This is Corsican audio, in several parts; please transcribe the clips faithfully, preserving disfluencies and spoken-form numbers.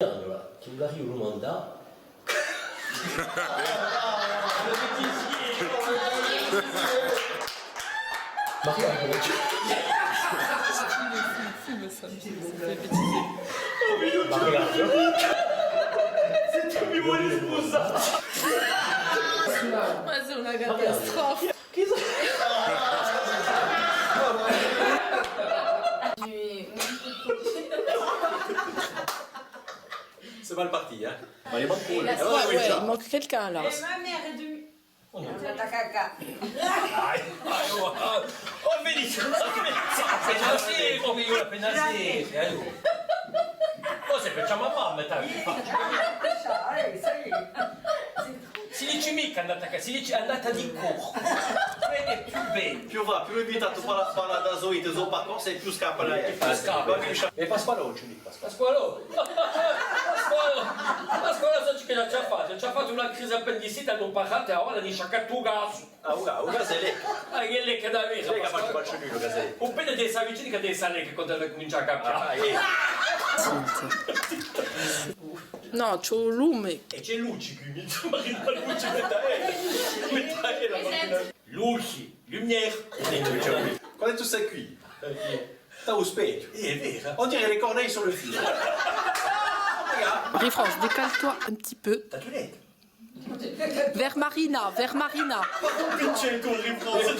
Allora, ti vuleria dumandà. Ma chì hè? Ma chì hè? Sè tù mi voli spusà. Ma sò una catastrofa. C'est mal parti, hein. Ma i manca... Ouais, ouais, il manque quelqu'un là. Et ma mère est de... Oh non. Attends, attends, attends. Ahi, ahi, oh, oh, oh, vedi, appena sì, appena sì, allora. Oh, sè, faccimu a mamma, dai. Ça, eh, ça y est. Si dici micca andata à casa, si dici andata di corsa. Vedi, più bè. Più và, più hè invitatu à parlà, parlà di a so vita, di u so parcorsu, è più scappa. È più scappa. È Pasqualò, ci dicu, Pasqualò. Pasqualò! Pasqualò! Pasqualò, sai ciò ch'ellu ci hà fattu? Ci hà fattu una crisi appendicite, ùn parla, è avà l'ani sciaccatu u casu. Ah, u ca-, u casu hè lì. Ah, hè lì chì hà da avè, Pasqualò. Lì chì facciu, facciu eiu, u casu hè lì. U pedi di sta vicina chì hà da essa lì chì quandu hà da cumincià à cambià. Ah, eh. Nò, ci hè u lume. È ci hè luci quì, insomma, chì luci, aspetta, eh. Aspetta, eh, la machina. Luci, lumière. Quandu tù sè quì? T'hà u spechju. Eh, hè vera. On dirait les corneilles sur le fil. Regarde. Marie-France, décale-toi un petit peu. T'as tout l'aide. Vers Marina, vers Marina. Picciu, tu riposi.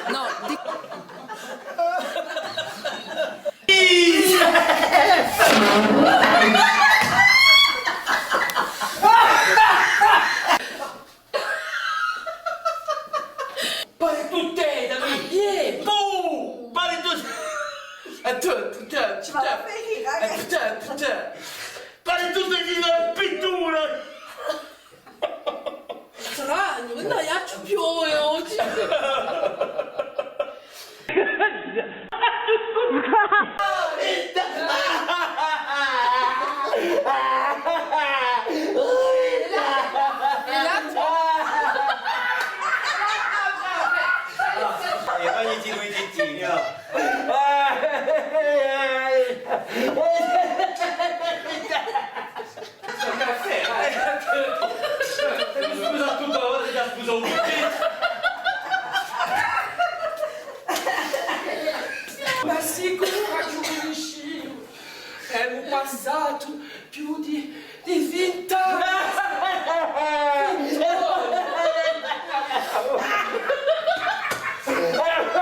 Non, di- Pare tutte, David! Ah, iè! Pù! Pare tutte! Attends, putain, putain! Putain, putain! Pare tutte di una pittura! Stranu, ùn ne piove oghje! È vai, ti dui tettini, ah. Sto caffè, vai. Scusa, tutta ora ti scusa un pochettino. Ma sicuru chì u cunnisciu. Emu passatu più di, di vint'anni. Vint'anni.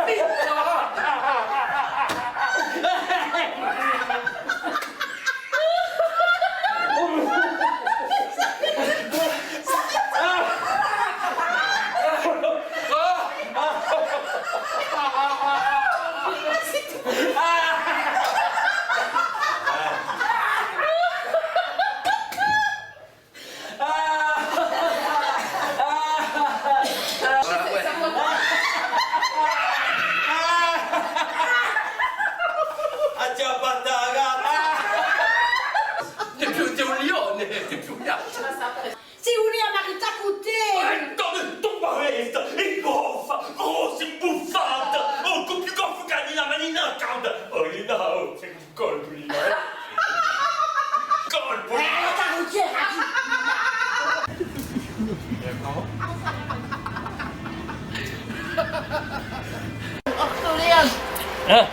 Vint'anni. T'hè più, t'hè un lione, t'hè più un lione. Ti vulia marità cù tè! Eh, donna, tu m'arresta! Hè goffa, grossa, imbuffata! Oh, più goffa chè una manina calda! Oh, Lina, oh, sè un colpu, Lina, eh! Colpu, Lina! Eh, caro, chì hè? Eh?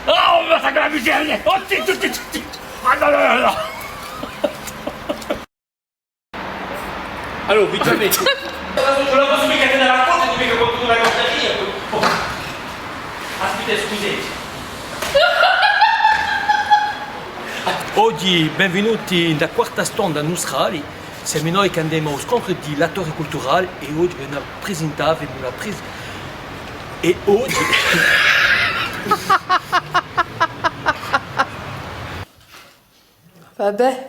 Oh, ma sacra miseria! Oh, ti, ti, ti, ti, ti. Ah, no, no, no, no. Allora, vite fait. Allora, ùn la possu micca tenè à contu, micca quandu ùn la guardaria. Oh. Aspetta, scusate. Oghje, benvenuti in a quarta stonda nustrali. Semu noi chì andemu à u scontru di l'attori culturali è oghje veni à prisintà vi una pres-, è oghje Vabbè.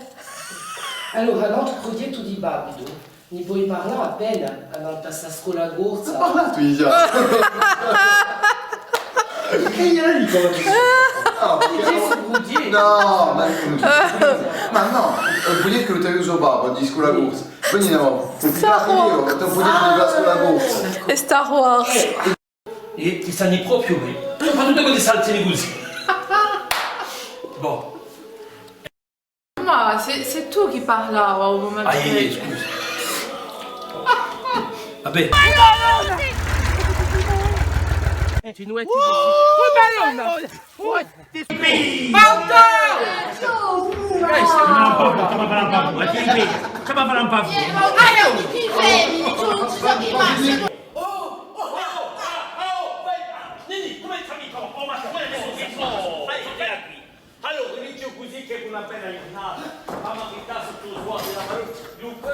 Allora, l'altru prughjettu di Babitu, ni poi parlà appena, annant'à sta scola corsa? N'hà parlatu digià. Chì era lì, come ti dici? Ah, perchè... Chì hè stu prughjettu? Nò, ma, ma nò, u prughjettu chì t'hà avutu babbu, di scola corsa. Quindi nò, sta roba. Chì hè u prughjettu di a scola corsa? Hè Star Wars. È ti stani propiu bè. Soprattuttu quandu saltini cusì. Bon. Ah, c'est, c'est toi qui parles là, oh, mon... Ah, iè, iè, scusa. Vabbè. Tu nous... Oh, ballon! Oh, t'es... Pardon! Ci vole à fà un pò, ci vole à fà un pò. Allez! Oh, oh, oh, oh, oh, oh, Nini, cumencia micca, oh, ma cumencia micca, oh, vai, vai, vai. Allora, inizio cusì chì hè una bella ghjurnata, ma marità sottu u suole, la parolla, dunque.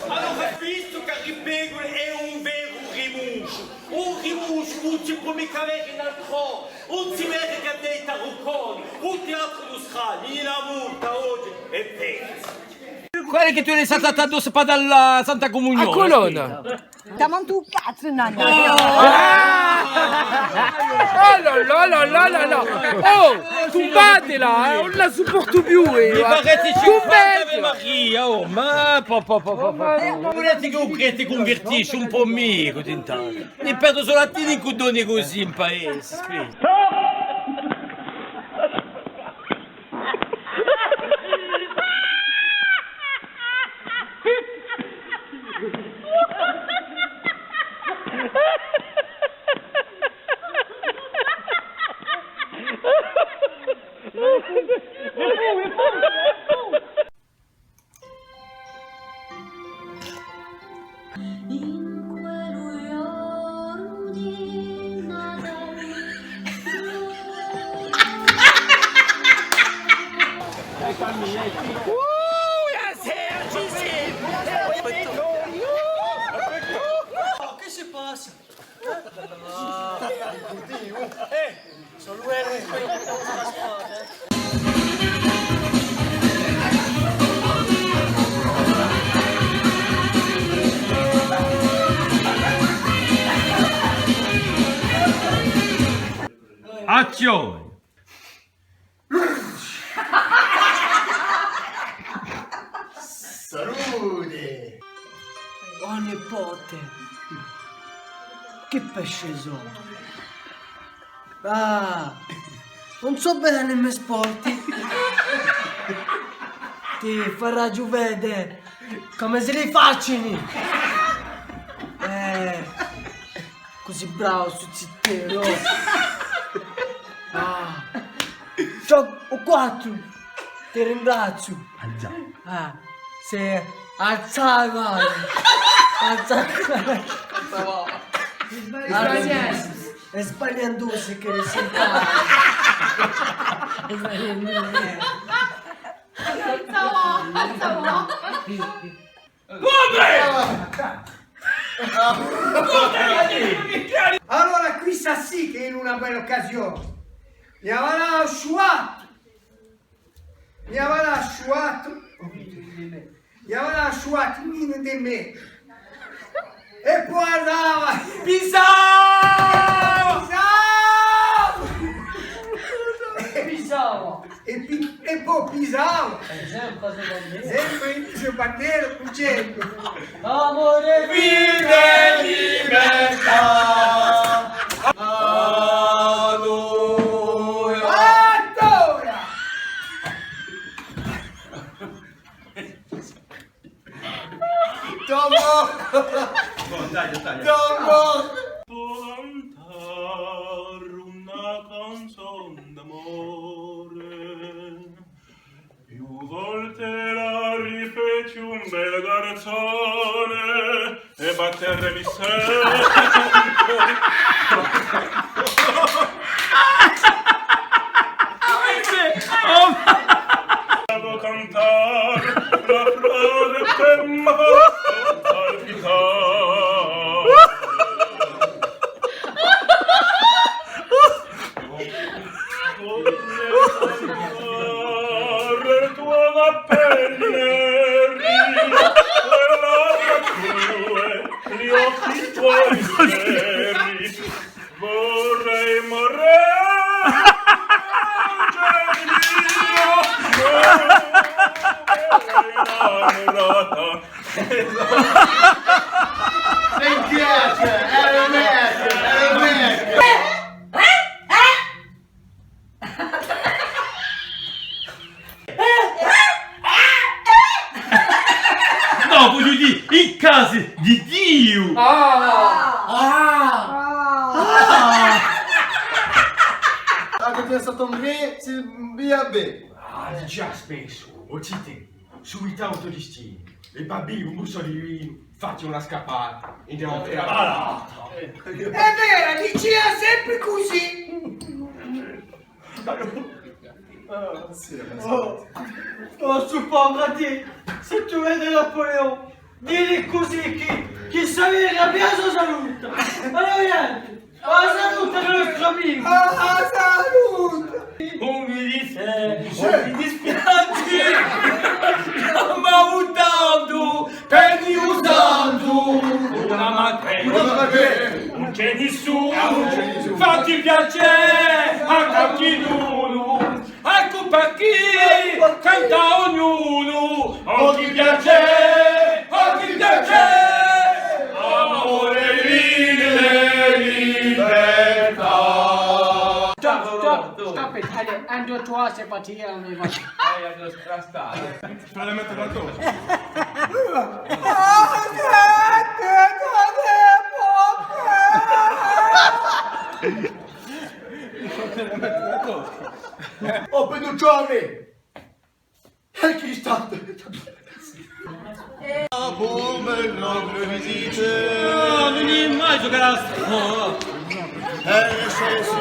Allora, vistu chì Ripegulu hè un veru rimusgiu, un rimusgiu ùn si pò micca avè in altrò, ùn si vede chè à Detta Rucconi, u Teatru Nustrale, in a multa oghje hè persu. Quale hè chì tù l'hai saltata addossu pà dà a Santa Cumunione? A culonna! T'ammò un cazzu, nanna! Oh! Oh là là là là là là! Oh! Tumbatela, eh! Ùn la supportu più, eh! Mi pare chì ci... Tumbatela! Ave Maria, oh, ma po, po, po, po, po. Vulete chì u prete cunvertisce un pò micca, intantu? Ni perdu solu à tè cù donni cusì in paese, spetta. In quellu ghjornu di Natale. Oh, chì si passa? Eh, sò l'U R P. Azione! Salute! O nipote, chì pesci sò? Ah, ùn sò bè i me sporti. Ti faraghju vede cum'è si li facini. Eh. Cusì bravu, stu zitellu. Ah. Ciò, u quattru. Ti ringraziu. Ah, sì. Alzava. Alzava. È sbagliandu si chì si fa. È sbagliandu. Alzava, alzava. Allora, quista sì chì hè una bella occasione. Mi avà sciuatu. Mi avà sciuatu. Mi avà sciuatu, minu di mè. È po andava. Pisava! Pisava! Pisava! È pi-, è po pisava. È sempre su bandera. Sempre su bandera, cucendu. Amore, vita è libertà. Allora. Allora. Dopo. Bon, dai, dai. Dopo. Pò cantà una canzona d'amore. Più volte la ripeti un bel garzone è battere mi sento. Devo cantare la frase che m'ha fatto palpitare. Il tuo cappello Vorrei morire, innamorata. Mi piace, è vero, è vero. Nò, vogliu dì, in casa di Diu! Ah! Ah! Ah! Ah, chì t'hè statu un rè, si via bè. Ah, digià spessu, o zitè. Subitamente distinu, è bè un bussò di vinu, fatti una scappata, è andiamu à fà a balata. Hè vera, dicia sempri cusì. Oh, oh, stu povera tè, s'è tù vedi Napoléon, dilli cusì chì, chì Saveria abbia a so saluta. Allora, nienti. A saluta, nostru amicu! A, a saluta! Ùn mi dice, ùn mi dispiace, ma tantu, per Diu santu, una matrigna, ùn ci hè nisciunu, fatti piacè à qualchidunu. Eccu perchè canta ognunu, o chì piacè, o chì piacè, amore, vita è libertà. Stop, stop, stop it. Allez, un, deux, trois, c'est parti, on y va. Fallait mettre la danse. Oh, Pinuccione! È chì stà? Ah, bon, ben, rendre visite. Ah, ùn hè mai stu catastrofe. Eh, sì, sì, sì.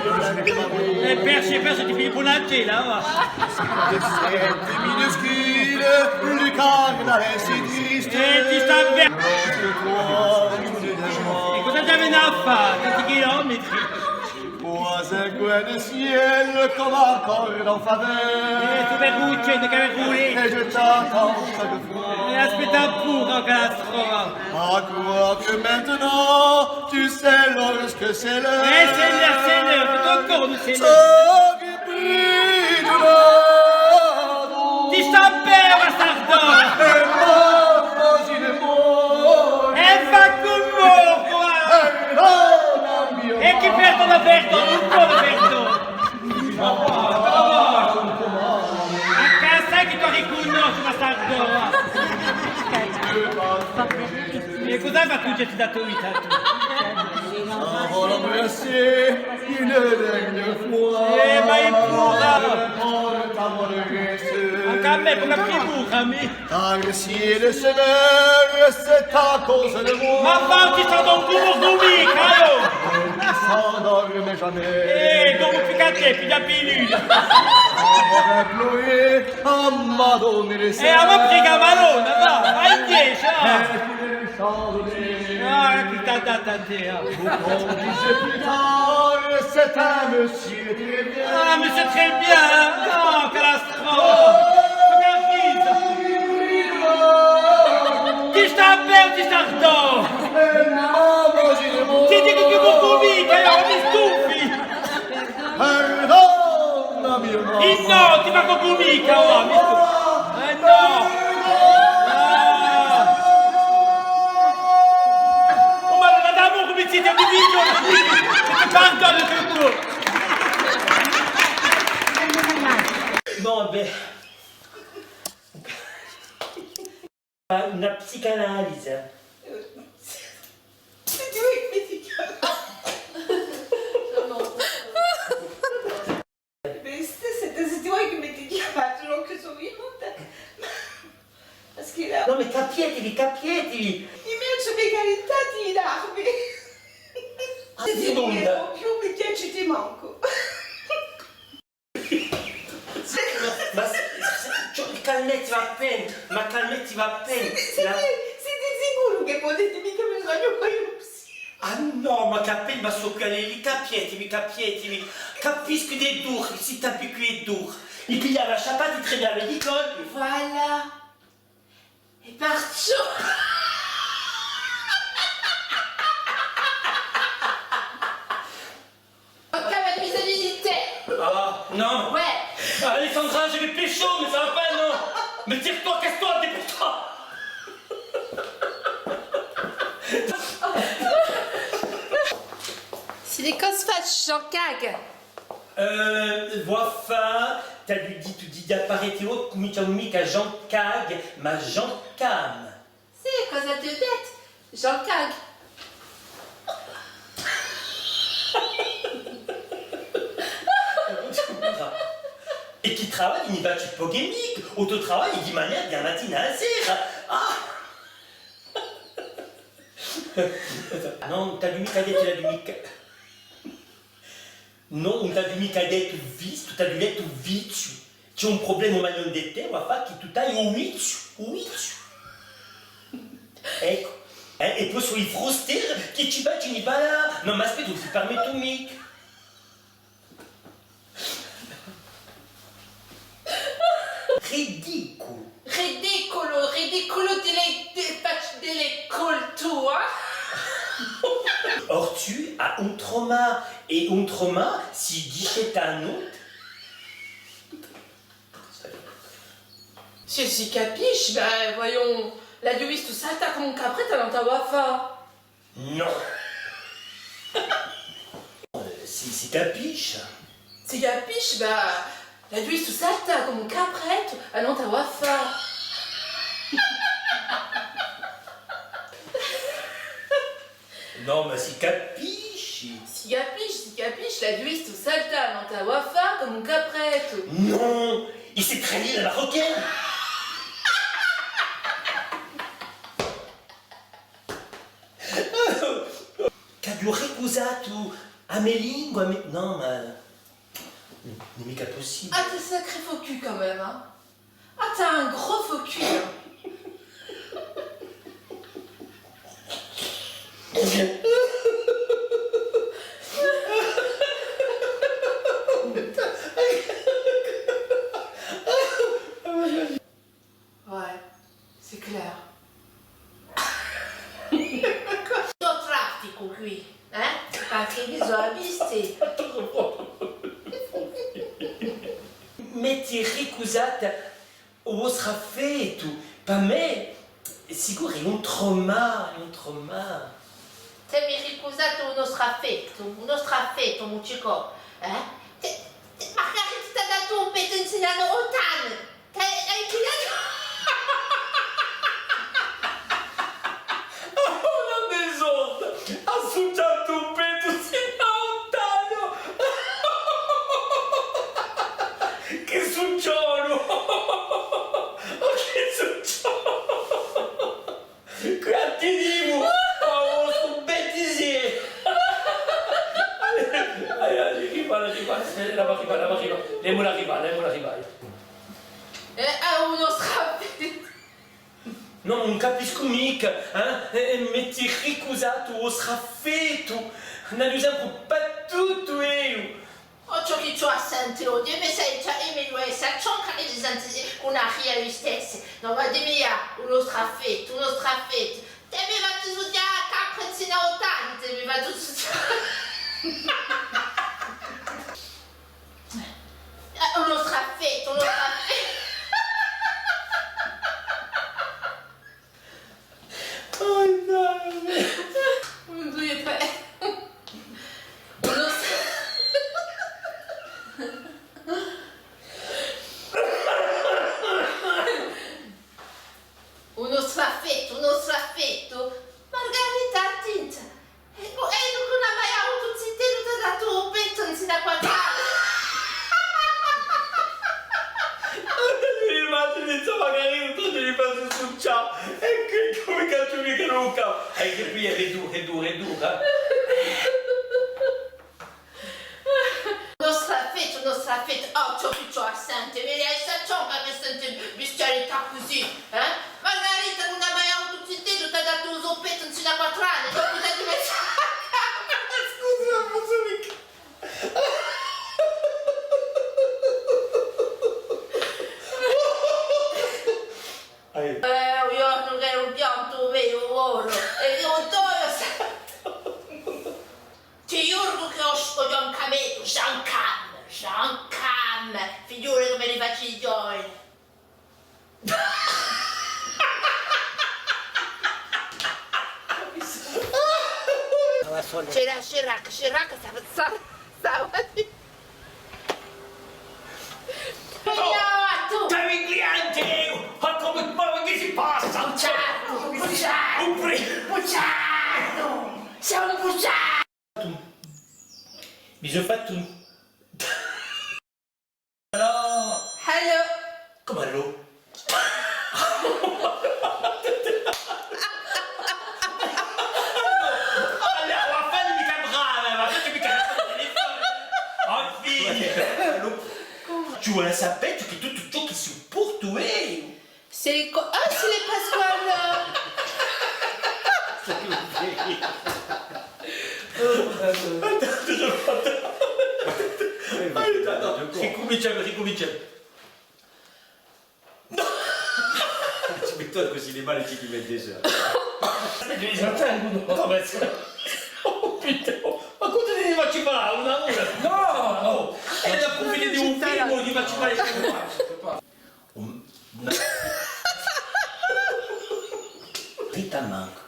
È perciò, perciò ti pigliu una tela, và. Minuscule, le cœur est si triste. Eh, ti stà bè. È cosa t'avete à fà? Tanti chilometri. Pas un grain de ciel comme encore dans faveur. Eh, tù vergogna, chì vergogna. Et je t'attends chaque fois. È aspetta puru, o catastrofe. À croire que maintenant, tu sais, lorsque c'est l'heure. Eh, c'est l'heure, c'est l'heure, ancora ùn hè l'heure. Ti stà bè, bastardu! È fà cum'è, và! È chì perdona, perdona, ùn pò perdona! Ma chì sai chì tù ricunnosci, bastardu, và! È cosa fai tù, chì ti dà a to vita, tù? Eh, ma i pura! Ancu à mè, cum'è i pura, mì! Ma fatti sta, ùn dormu micca, eiu! Eh, dormu più chè tè, piglia più. Eh, avà prega a Madonna, và, à i dece, ah! Ah, chì t'hà, t'hà, t'hà, t'hà, ah. Ah, monsieur Très Bien, ah, catastrofe! Ti stà bè, ti stà bè! Ti dicu chì ùn dormu micca, eiu, mi stufi! Perdonami, o nò, ti facu micca, o nò, mi stu-, eh, nò! Ah! O Madonna d'amore, cum'è site, mi dicu, mi dicu, ti perdonu tuttu! Bon, bè. Una psicanalisi. C'est toi qui m'as dit que... Mais c'est, c'est, c'est toi qui m'as dit qu'il y a pas de gens qui sont vivants. Parce que là... Nò, ma capietivi, capietivi! I me sò calentati i nervi. Ah, sì, ùn più mi piaci mancu. Ma, ma, ciò, calmetevi appena, ma calmetevi appena. Site, site, site sicuru chì pudete micca mi sognu cù i russi? Ah nò, ma chì appena sò quì à lì, capietivi, capietivi. Capiscu chì hè duru, sti tempi quì hè duru. I pigliava a sciappata, i tremava di colpi. Voilà. È perciò. Toi, casse-toi, dépêche-toi. Sì, chì cosa faci, Jean-Cag? Eh, vò fà, t'aghju dittu di, di appareti, o cuminciamu micca Jean-Cag, ma Jean-Cam. Sì, cosa t'aghju dettu? Jean-Cag. È chì travagli, ni facciu pocu è micca, o tò travagli di manera di a matina à a sera. Ah! Nò, ùn t'aghju micca dettu, l'aghju micca. Nò, ùn t'aghju micca dettu vistu, t'aghju dettu viziu. Ci hè un prublema maiò di tè, vò fà, chì tù t'hai u viziu, u viziu. Eccu. Eh, è po sò i frusteri chì ci facini ballà. Nò, ma aspetta, ùn ti permettu micca. Ridiculu. Ridiculu, ridiculu di le, di, di le culture. Or tù, à un troma è un troma, si dice tanut. Si, si capisce, ben, voyons, l'aghju vistu saltà cum'è un caprettu, allora t'avà fà. Nò. Eh, si, si capisce. Si capisce, ben, l'aghju vistu saltà cum'è un caprettu, allora t'avà fà. Nò, ma si capisce. Si capisce, si capisce, l'aghju vistu saltà, allora t'avà fà cum'è un caprettu. Nò, il s'est trahi la marocaine. Ch'aghju ricusatu a me lingua, a me, nò, ma ùn hè micca pussibule. Ah, t'as un sacré faux cul quand même, hein. Ah, t'as un gros faux cul, hein. Ouais, c'est clair. Stu trafficu quì, eh? Parchì mi sò avvisti. M'eti ricusata u vostru affettu, pà mè, sicuru, hè un trauma, un trauma. T'emi ricusatu u nostru affettu, u nostru affettu, Mucicò, eh? Tè, tè, magari ti t'hà datu un pettu insinanu ottanu. T'hai, t'hai inchilatu? Una disorda! Hà succiatu un pettu sinu à u tagliu! Chì succiolu! Chì succiolu! Quanti dimu! Oh, stu bettisiere! Ai, ai, ai, rifà, rifà, rifà, rifà, rifà. Lemula rifà, lemula rifà. Eh, eh, u nostru affettu. Nò, ùn capiscu micca, eh? Eh, eh, m'eti ricusatu u vostru affettu, n'aghju sempri pattutu eiu. O ciò chì ci hè à sente, o Diu, mi sò, ciò, è mi dui sà ciò chì mi sente cù una ria istessa. Nò, ma dimmi, ah, u nostru affettu, u nostru affettu. T'emi fattu succià a capra insinanu ottanu, t'emi fattu succià. Eh, u nostru affettu, u nostru affettu. Oh, dai. Un, dui è trè. U nostru, u nostru affettu, u nostru affettu. Margarita, attenta. È, è dunque ùn hà mai avutu un zitellu, t'hà datu u pettu insinanu à quattru anni. Immagina, insomma, chì ùn ti li fai succià. È quì, cum'è chì tù mi caruca. È chì quì hè dura, hè dura, hè dura. U nostru affettu, u nostru affettu, oh, ciò chì ci hè à sente, mi dai sà ciò chì mi sente bistialità cusì, eh? Margarita, ùn hà mai avutu un zitellu, t'hà datu u so pettu insinanu à quattru anni, dopu t'hà dimessu. Scusa, ùn possu micca. Ai. Eh, eiu ùn aghju piantu, u meiu, u oru, è eiu, o Diu, sa- Ti ghjuru chì o, o Ghjuvan Cametu, Jean Cam, Jean Cam, figlioli cum'è li faci i ghjovani. C'era Chirac, Chirac, stava, stava, stava. Ciao, tu! T'avi clienti! Ma cumu, ma chì si passa? Bugiardu, bugiardu! Un pri- Bugiardu! Sei un bugiardu! Mi sò fattu un... Allò? Allò? Cumu allò? Allora, fai micca brava, ma fai micca il telefono. Infine. Ci vole à sapè chì tuttu ciò chì supportu eiu. C'est les co-, ah, c'est les Pasquale. Ricuminciemu, ricuminciemu. Ci mettu cusì e mani, ci ti metti sù. Attends, non, non, mais c'est, oh putain, ma cosa ti facciu fà? Una ora? No, no. È la profili di un film, ti facciu fà. Un, una... Rita manco.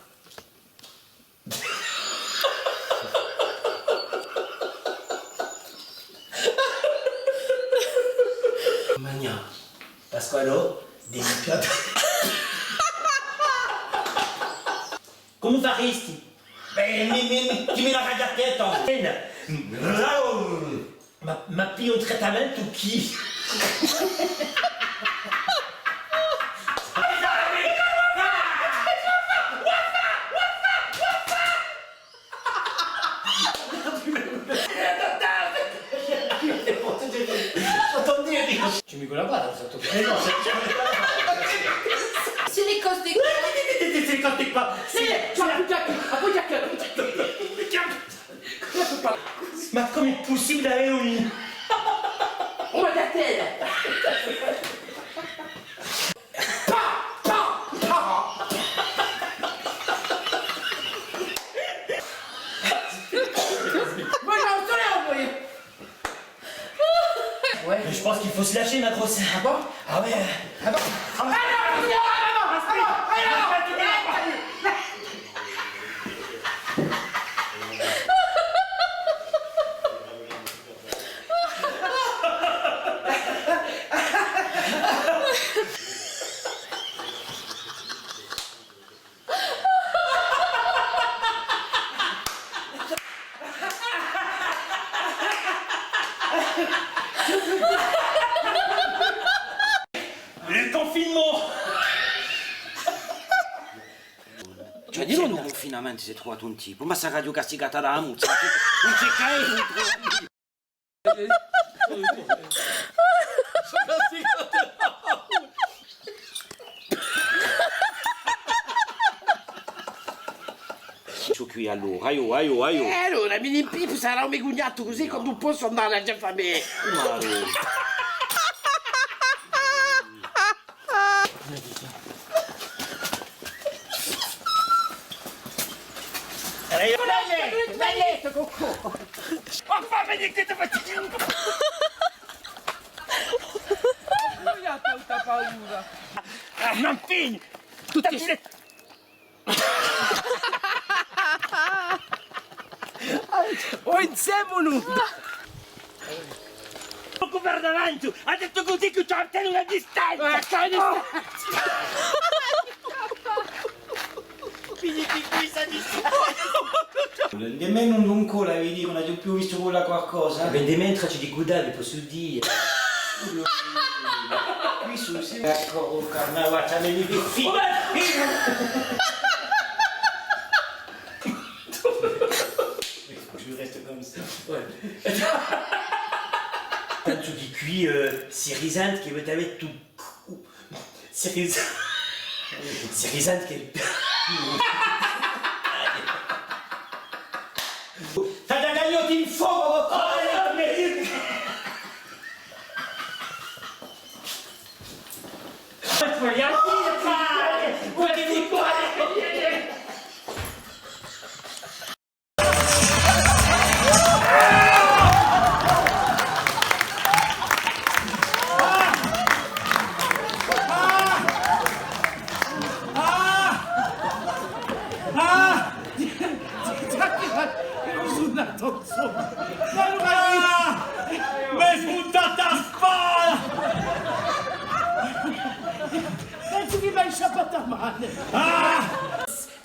Magnà, Pasqualò, dimmi più. Cumu faristi? Bè, mi, mi, mi, chì mi la raghja a testa. Ma, ma pigliu un trattamentu chì? Ci mi collabora, certu. C'est les costes des... C'est les costes des... Sì, sì, appogghja quì, appogghja quì, appogghja quì. Ma cumu hè pussibili d'avè un... Oh, ma da tè! Pa! Pa! Pa! Ma no, sò eiu, poi! Ouais. Mais je pense qu'il faut se lâcher, ma grosse. Ah bon ? Ah ouais. Ah bon ? Ah non, non, non, non, non, non, non. Le confinement. Cioè, in u cunfinamentu s'hè truvatu un tipu, ma sarà castigatu da a muzza, ùn ci hè, ùn ci hè chè... Sò quì allora, aiò, aiò, aiò. Eh, allora, mi ne impippu, sarà un me cugnatu cusì, quandu possu andà à a famiglia. Ma allora. Dai, dai, dai, sto cocco. Ma fammi di che ti faccio. Lui ha tanta paura. Ah, non fini. Tutti... O insieme o no? Pocu per davanti, hà dettu cusì chì ci hè una distanza! Eh, ci hè una distanza! Quindi ti, ti sa distanza! Di mè ùn, ùn cola, vedi, ùn aghju più vistu cola qualcosa. Bè, di mè tracci di guidà, vi possu dì. Quì sò, sì. Eccu, o carnavale, mi fidu. Je reste comme ça. Ouais. Tantu chì quì, eh, si risente chì avete avutu, si ris-, si risente chì... T'aghju tagliatu in focu!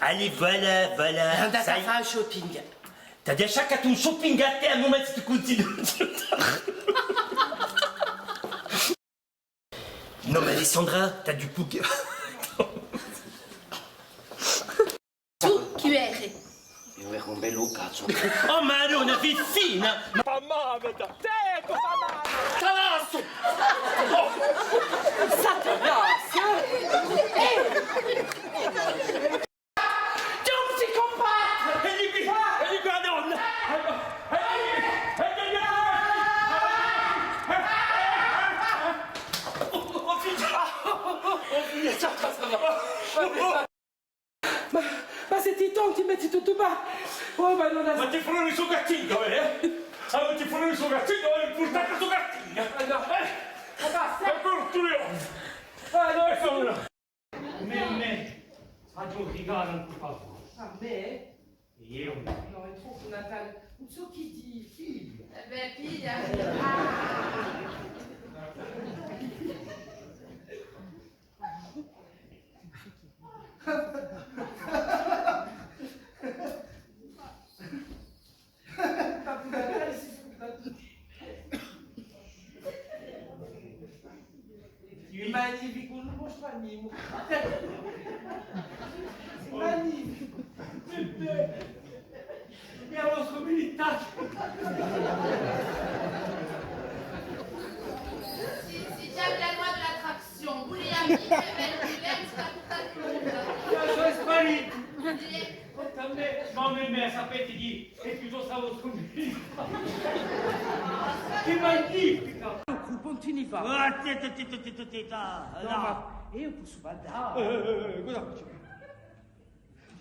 Allez, voilà, voilà. Andate à fà shopping. T'aghju à sciaccà un shopping à tè, à un mumentu ti cunti. Nò, ma Alessandra, t'aghju puru... Tù chì eri? Eiu eri un bellu cazzu. Oh, ma eri una fiffina! Ma mamma, tè, tè, mamma! Satanassu! Satanassu! T'es un psychopathe! È di quì, è di quì, Madonna! Oh, oh, figliu! Oh, figliu, ça va, ça va. Ma, ma sè tù, ti metti tuttu, ma... Oh, ma ùn... Ma ti furani stu cartigliu, eh? Ah, ma ti furani stu cartigliu, eh? Purtà stu cartigliu. Eh, nò. Eh? Ma basta. È per tutti. Ah, nò, è allora. Mè, mè, aghju un rigalu ancu per voi. À mè? Eiu? Nò, hè troppu, Natale. Ùn sò chì dì, figliu. Eh bè, piglia. Ah. Babbu Natale si scusa. Hè magnificu, ùn possu fà nimu. Hè magnificu. Hè a vostra umilità. Si, si chjama la loi de l'attraction. Vulete amiche, belle, vulete, sta tutta al mondo. Ma sò sparitu. Conta à mè, ma mè, mè, sapete chì hè piuttostu a vostra umilità. Chì magnifica! Cù punti ni fa. Ah, zittu, zittu, zittu, zittu, ah, nò, nò. Ma eiu possu parlà? Eh, eh, eh, eh, cosa facciu?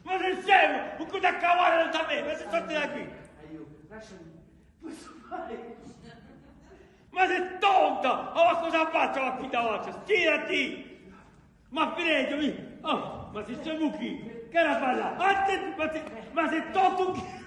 Ma sè scemu? Ma cosa cavare da mè? Ma sè, sorti da quì! Aiò, lasciami. Possu fà? Ma sè tonta! Ma cosa facciu quì davanti? Stirati! Ma fighjulami! Oh, ma sè scemu chì? Chì era bella? Attenti, ma sè, ma sè tontu chì?